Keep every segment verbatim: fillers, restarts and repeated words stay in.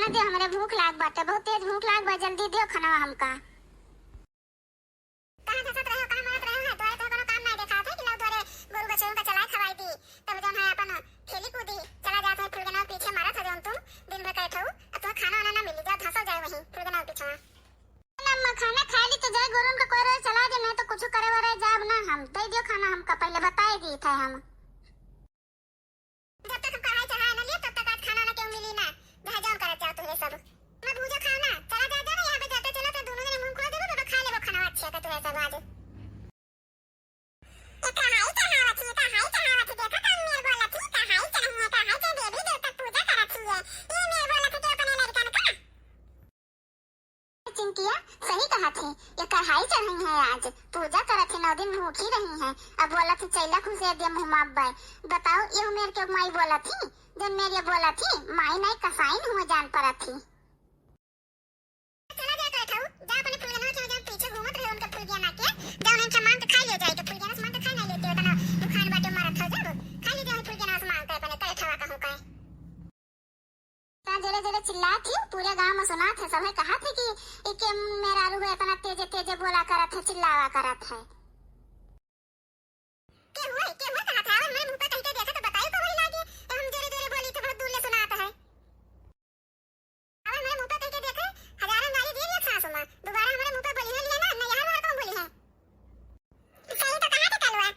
दे, हमरे भूख लाग बाटे, बहुत तेज भूख लाग बा, जल्दी दियो खाना हमका। कहाँ धसत रहे हो, कहाँ मरत रहे हो, है? तोरे तो कोनो काम नाहीं देखात है कि लाओ तोरे गोरू बछरू का चलाए खवाई दी, तब जौन है अपन खेली कूदी, चला जात है फुलगेना पीछे मरत है जौन तुम, दिन भर बैठो, अब तुम्हें खाना वाना ना मिली, जाओ धसो जाए वहीं फुलगेना पीछे। अम्मा, खाना खा ली तो जाए, गोरन का कोई रहे चला दे, नहीं तो कुछ करे वरे जाब ना हम। दे दियो खाना हमका, पहले बताए दी थे हम। जब तक हम कढ़ाई चढ़ाए ना लिए, तब तक आज खाना ना क्यों मिली ना, जहाँ जाओ करत जाओ तुहे सब। मत बूझो खाओ ना, चला जाए जाओ ना, यहाँ पे जाते चलो तो दोनों जने मुँह खोल देबो, तो खा लेबो खाना अच्छे का तुहे सब आज। ये कढ़ाई चढ़ावत ही, कढ़ाई चढ़ावत ही, देखो तो मेर बोलत ही, कढ़ाई चढ़ाई है, कढ़ाई के देवी देवता पूजा करत ही है। ये मेर बोलत ही कि अपने लड़कन का चिंकिया सही कहत है, ये कढ़ाई चढ़ई है आज, पूजा करत है, नौ दिन भूखी रही है। अब बोलत है चैला खुसे दे मुँह माप बाय। बताओ, ये मेर के माई बोलत ही, जन मेर ये बोलत ही, माई नहीं कसाइन हुए जान परत ही। चला जाए तो उठाओ, जा अपने फुलगेना के जन पीछे घूमत रहे उनके फुलगेना के, जा उन्हें मांग के खा लियो जाए, तो फुलगेना से मांग के खा नहीं लेते, इतना दुखान बाटे मारत हो, जाओ खा लीजिए फुलगेना से मांग के अपने करे ठवा कहूँ का। इतना जोरे जोरे चिल्लात ही, पूरे गाँव में सुनात है, सभे कहत है कि इके मेहरारू है इतना तेजे तेजे बोला करत है, चिल्लावा करत है। के हुआ है, के हुआ कहत है? और मेरे मुंह पे कहीं के देखा तो बताइए, को वही लागे, हम जोरे जोरे बोली तो बहुत दूर ले सुनात है। और मेरे मुंह पे कहीं के देखा, हजारों गाली दे दिया सासू माँ, दोबारा हमारे मुंह पे बोली है ना, न यहाँ वहाँ कौन बोली है? सही तो कहा थे कलुआ,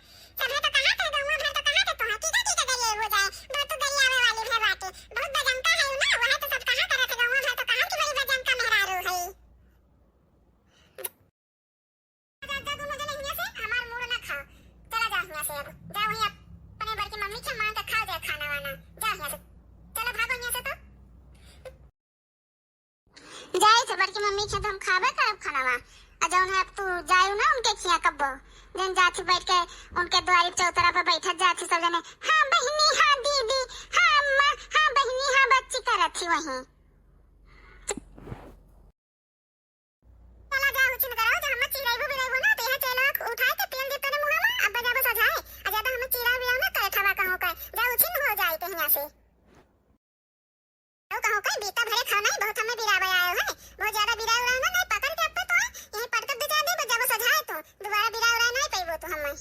सभे तो कहा थे, गौवा भर तो कहा थे तोहे, टीका टीका गरिए हो जाए, बहुत तो गरियावे वाली है बाटे, बहुत बजंका है ना, वह तो सब कहा करे थे, गौवा भर तो कहा कि बड़ी बजंका मेहरारू है। जा, जा, दोनों जने हियां से, हमार मूड ना खाओ, चला जाओ हियां से अब, जाओ वहीं अपने बड़की मम्मी के मांग के खाओ जाए खाना वाना, जाओ हियां से, चलो भागो हियां से तो। जाए से बड़की मम्मी के तो हम खाबे करब खानावा। आ जौन है अब तू जायू ना उनके खिया कब्बो। जन जाथी बैठ के उनके द्वारी चौतरा पे बैठत जाथी सब जने, "हाँ बहिनी, हाँ दीदी, हाँ अम्मा, हाँ बहिनी, हाँ बच्ची" करत ही वहीं। चला जा उछिन करो, जब हम चिरैबो बिरैबो ना, तो यह चेला उठाए के तेल दे तोरे मुँह में, अब बजाबो सजाए। आ ज्यादा हम चिरैबो बिरैबो ना, करे ठवा कहूँ का, जा उछिन हो जाए कहीं से। कहूँ, कहूँ कहीं बीता भरे खाओ नहीं, बहुत हमें बिरावे आए हो है, बहुत ज्यादा बिराए उराए ना, नहीं पकड़ के अप्पे तो है, यहीं पटक दे जाने, बस जब सजाए तो, दोबारा बिराए उराए नहीं पैबो तो हमें।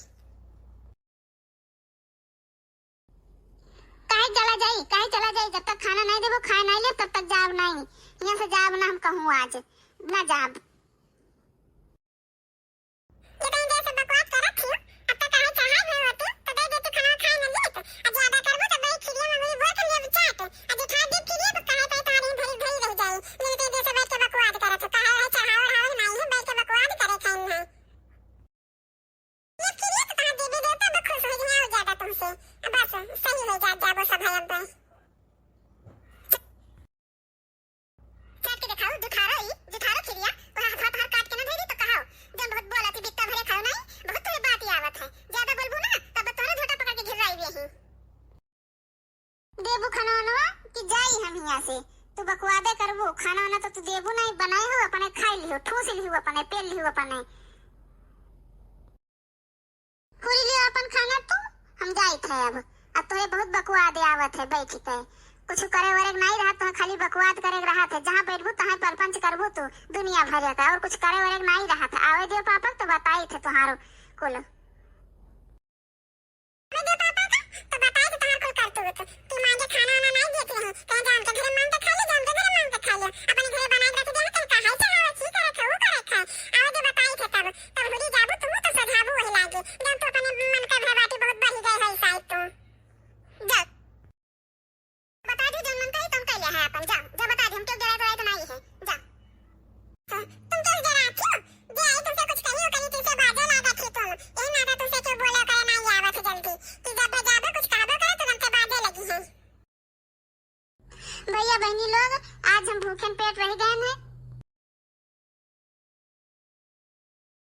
काहे चला जाई, काहे चला जाई, जब तक खाना नहीं देबो, खाए नहीं ले, तब तक जाब नहीं, यहाँ से जाब ना हम कहूँ आज, ना जाब। ये बहन जैसे बकवास करत हियो, अब तो कहे चढ़ाई हुई होती, तो दे देती खाना खाए न लेत। अब ज्यादा करबो तो बड़ी खिरिया में वही बोल के लिए चाट। अब जिठा दे खिरिया तो कहे पे तारी भरी भरी रह जाई। मेरे ते जैसे बैठ के बकवास करत हो, कहे है चढ़ाओ ओढ़ाओ नहीं है, बैठ के बकवास करे खाए नहीं। ये खिरिया तो कहा देवी देवता बहुत खुश हो गया हो ज्यादा तुमसे। अब बस सही हो जा, जाबो सब है अब। चाट के देखाओ, जुठारो ई, जुठारो खिरिया, तोहार हाथ, हाथ, हाथ काट के ना धरी तो कहाओ, जौन बहुत बोलत ही बित्ता भरे खाओ नहीं, बहुत तोरे बात ही आवत है, ज्यादा बोलबू ना, तब तोरे झोटा पकड़ के घिर्राई यही। देबू खाना वानवा कि जाई हम हियां से, तू बकवादे करबू, खाना वाना तो तू देबू नहीं, बनाए हो अपने खाई लिहो, ठूस लिहो अपने, पेल लिहो अपने। पूरी लियो अपन खाना तू, हम जाइत है अब। अब तोहे बहुत बकवाद आवत है बैठ के। कुछ करे वरे के नाई रहत, तोहे खाली बकवाद करे के रहत है। जहाँ बैठबू तहाँ परपंच करबू तू दुनिया भर का, और कुछ करे वरे के नाई रहत है। आवे दियो पापा तो बताइत है तोहारो कुल। आवे दियो पापा का तो बताइत है तोहार कुल करतूत। कि मांगे खाना वाना नाई देत रही, कहीं जान के घरे मांग के खा ले, जान के घरे मांग के खा ले। अपने घरे बनाए के रख दे, कल कहाई चढ़ावे, की करे खा, वो करे खा। आवे दियो बताइत है तब। तब हुरी जाबू तू तो सधाबू वही लागे। जब तू अपने मन के भर बाटी बहुत बढ़ी गए है शायद तू। जा। बता दी जौन मन कही तुम कह लिया है अपन। जा, जा बता दी, हम क्यों डराए डराए तो नहीं है। जा। हाँ, तुम क्यों डराती हो? जे आई तुमसे कुछ कही हो, कहीं तुमसे बाजे लागा थी तुम। यही नाता तुमसे क्यों बोले करे नहीं आवत है जल्दी। कि जब जाबो कुछ कहबो करे तो तुमसे बाजे लगी है। भैया बहनी लोग, आज हम भूखन पेट रह गए हैं,